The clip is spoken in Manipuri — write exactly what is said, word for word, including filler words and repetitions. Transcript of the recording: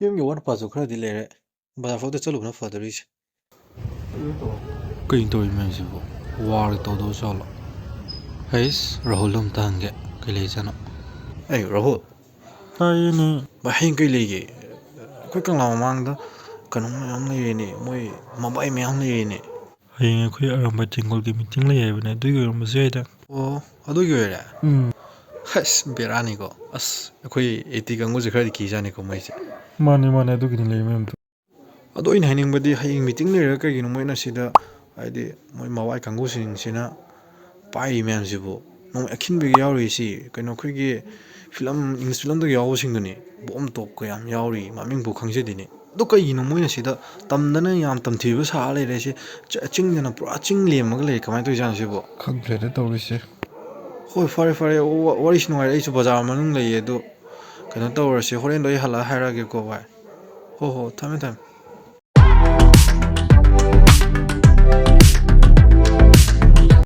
ꯌꯨꯝꯒꯤ ꯑꯋꯥꯠ ꯑꯄꯥꯁꯨ ꯈꯔꯗꯤ ꯂꯩꯔꯦ꯫ ꯕꯖꯥꯔ ꯐꯥꯎꯗ ꯆꯠꯂꯨꯕꯅ ꯐꯗꯣꯔꯤꯁꯦ꯫ ꯀꯩꯅꯣ ꯇꯧꯔꯤ ꯃꯌꯥꯝꯁꯤꯕꯨ? ꯋꯥꯔ ꯇꯧꯗꯧ ꯆꯥꯠꯂꯣ? ꯍꯩꯁ, ꯔꯥꯍꯨꯜꯗꯣ ꯑꯝꯇ ꯍꯪꯒꯦ꯫ ꯀꯩ ꯂꯩꯖꯥꯠꯅꯣ? ꯑꯩ ꯔꯥꯍꯨꯜ꯫ ꯇꯥꯏꯌꯦꯅꯦ꯫ ꯚꯥꯏ, ꯍꯌꯦꯡ ꯀꯩ ꯂꯩꯒꯦ? ꯑꯩꯈꯣꯏ ꯀꯪꯂꯥ ꯃꯃꯥꯡꯗ ꯀꯩꯅꯣ ꯃꯌꯥꯝ ꯂꯩꯔꯦꯅꯦ, ꯃꯣꯏ ꯃꯕꯥꯏ ꯃꯌꯥꯝ ꯂꯩꯔꯦꯅꯦ꯫ ꯍꯌꯦꯡ ꯑꯩꯈꯣꯏ ꯑꯔꯥꯝꯕꯥꯏ ꯇꯦꯡꯒꯣꯜꯒꯤ ꯃꯤꯇꯤꯡ ꯂꯩ ꯍꯥꯏꯕꯅꯦ, ꯑꯗꯨꯒꯤ ꯑꯣꯏꯔꯝꯕꯁꯨ ꯌꯥꯏꯗ꯫ ꯑꯣ, ꯑꯗꯨꯒꯤ ꯑꯣꯏꯔꯦ? ꯎꯝ꯫ ꯍꯁ, ꯕꯦꯔꯥꯅꯤꯀꯣ꯫ ꯑꯁ, ꯑꯩꯈꯣꯏ ꯑꯦ ꯇꯤ ꯀꯥꯡꯕꯨꯁꯦ ꯈꯔꯗꯤ ꯀꯤꯖꯥꯠꯅꯤꯀꯣ ꯃꯣꯏꯁꯦ꯫ ꯃꯥꯅꯦ, ꯃꯥꯅꯦ, ꯑꯗꯨꯒꯤꯅꯤ ꯂꯩ ꯃꯌꯥꯝꯗꯣ꯫ ꯑꯗꯣ ꯑꯩꯅ ꯍꯥꯏꯅꯤꯡꯕꯗꯤ, ꯍꯌꯦꯡ ꯃꯤꯇꯤꯡ ꯂꯩꯔꯒ ꯀꯩꯒꯤꯅꯣ ꯃꯣꯏꯅ ꯁꯤꯗ, ꯍꯥꯏꯗꯤ, ꯃꯣꯏ ꯃꯕꯥꯏ ꯀꯥꯡꯕꯨꯁꯤꯡꯁꯤꯅ ꯄꯥꯏꯔꯤ ꯃꯌꯥꯝꯁꯤꯕꯨ? ꯅꯣꯡꯃꯩ ꯑꯈꯤꯟꯕꯒ ꯌꯥꯎꯔꯤꯁꯤ ꯀꯩꯅꯣ, ꯑꯩꯈꯣꯏꯒꯤ ꯐꯤꯂꯝ, ꯏꯪꯂꯤꯁ ꯐꯤꯂꯝꯗꯒ ꯌꯥꯎꯕꯁꯤꯡꯗꯨꯅꯤ꯫ ꯕꯣꯝ ꯇꯣꯞꯀ ꯌꯥꯝ ꯌꯥꯎꯔꯤ, ꯃꯃꯤꯡꯕꯨ ꯈꯪꯖꯗꯦꯅꯦ꯫ ꯑꯗꯣ ꯀꯩꯒꯤꯅꯣ ꯃꯣꯏꯅ ꯁꯤꯗ ꯇꯝꯗꯅ ꯌꯥꯝ ꯇꯝꯊꯤꯕ ꯁꯥꯔ ꯂꯩꯔꯦ? ꯁꯤ ꯆ-, ꯆꯤꯡꯗꯅ ꯄꯨꯔꯥ ꯆꯤꯡ ꯂꯦꯝꯃꯒ ꯂꯩꯔꯦ, ꯀꯃꯥꯏꯅ ꯇꯧꯔꯤꯖꯥꯠꯅꯣ ꯁꯤꯕꯣ? ꯈꯪꯗ꯭ꯔꯦꯗ ꯇꯧꯔꯤꯁꯦ꯫ ꯍꯣꯏ, ꯐꯔꯦ, ꯐꯔꯦ, ꯋꯥ-, ꯋꯥꯔꯤꯁꯨ ꯅꯨꯡꯉꯥꯏꯔꯦ, ꯑꯩꯁꯨ ꯕꯖꯥꯔ ꯃꯅꯨꯡ ꯂꯩꯌꯦ꯫ ꯑꯗꯣ ꯀꯩꯅꯣ ꯇꯧꯔꯁꯦ, ꯍꯣꯔꯦꯟꯗꯣ ꯑꯩ ꯍꯜꯂꯛꯑ ꯍꯥꯏꯔꯛꯑꯒꯦꯀꯣ, ꯚꯥꯏ꯫ ꯍꯣ, ꯍꯣ, ꯊꯝꯃꯦ, ꯊꯝꯃꯦ꯫